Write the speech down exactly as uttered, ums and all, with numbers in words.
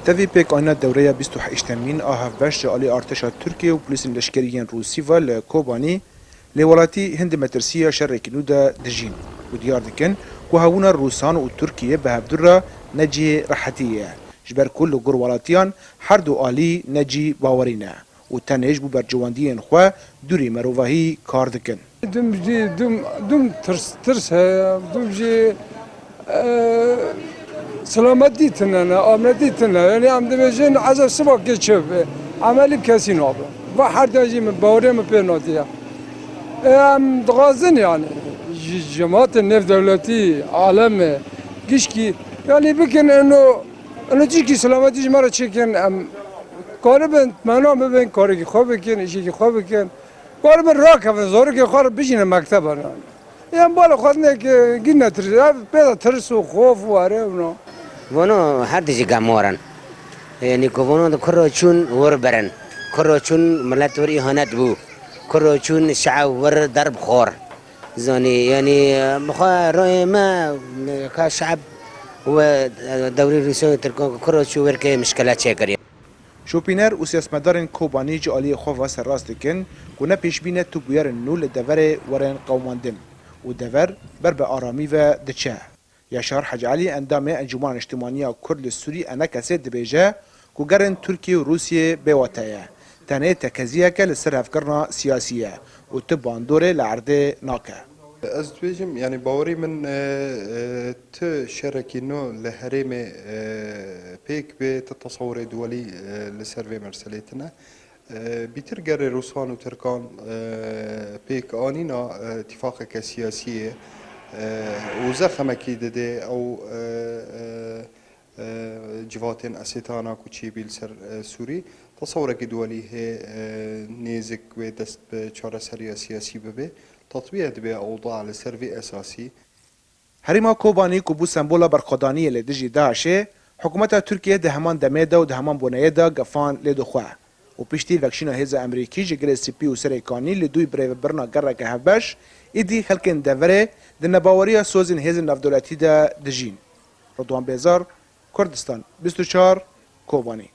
Tevî pêkanîna dewreya bîst û heştemîn a hevbeş ji alî artêşa Tirkiye û polîsên leşkerî yên Rûsî ve li Kobanî, lê welatî hin di metirsiya şerekî nû de dijîn û diyar dikin ku hebûna Rûsan û Tirkiye bi hevdu re ne cihê rehetiyê ye, ji ber ku li gor welatiyan her du alî ne cî bawerî ne û tenê ji bo bercewendiyên xwe dûrî merovahî kar dikin. Dum jî, dum, dum tirs, tirs heye, dum jî, e, selametî tune ne, ametî tune. Yanî em dibêjin, eza siba kê çi be, emelî kesî nabe. Va her dem jî min, bawerê min pê nadiye. E, em dixwazin yanî, ji, cemaatê nêvdewletî, alemê, gişkî, yanî bikin eno, eno çîkî selametî ji me re çêkin, em karibin, mena bibin, karekî xwe bikin, îşekî xwe bikin. Karibin rakevin, zarokê xwe re bijîne mekteba nan. Em bala xwe neke gîn netirs, ev pê de tirs û xof û were û na. Vano her dijî gemoran. Yanî ku vano de kuro çûn wir berin. Kuro çûn millet wir îhanet bû. Kuro çûn şeev wir derb xor. Zanî, yanî, mixwe royê me, ka şeeb we dewrî Rûsya û Tirkan ku kuro çû wir ke mişkele çêkiriye. Şopîner û siyasetmedarên Kobanî ji aliyê xwe ve serrast dikin ku ne pêşbîn e tu bûyerên nû li deverê werin qewimandin û dever ber bi aramî ve diçe. Yaşar Hecî Elî, endamê Encûmena Niştimaniya Kurd li Sûrî, ENKS'ê, dibêje ku gerên Tirkiye û Rûsiyê bêwate ye. Tenê tekeziyeke li ser hevkirina siyasî ye û tu bandorê li erdê nake. Ez dibêjim, yanî bawerî min, e, e, tu şerekî nû li herêmê, e, pêk bê, tu tesewirê duwelî, e, li ser vê meselê tune. E, bîtir gerê Rûsan û Tirkan, e, pêk anîna, e, tîfaqeke siyasî ye, e, û zexemekî didê ew, e, e, e, civatên esêtana ku çêbî li ser, e, Sûrî. Tesewirekî duwelî hê, e, nêzik wê dest bi çareseriya siyasî bibe. Tetwîye dibe ewda li ser vê esasî. Herêma Kobanî ku bû sembola berxwedaniyê li dijî DAIŞ'ê, hikûmeta Tirkiyê di heman demê de û di heman boneyê de gefan lê dixwe û piştî vekşîna hêza Amerîkî ji Girê Spî û Serê Kanî li dûy birêvebirina gereke hevbeş, îdî xelkên deverê di nebaweriya sozên hêzên navdewletî de dijîn. Ridwan Bêzar, Kurdistan bîst û çar, Kobanî.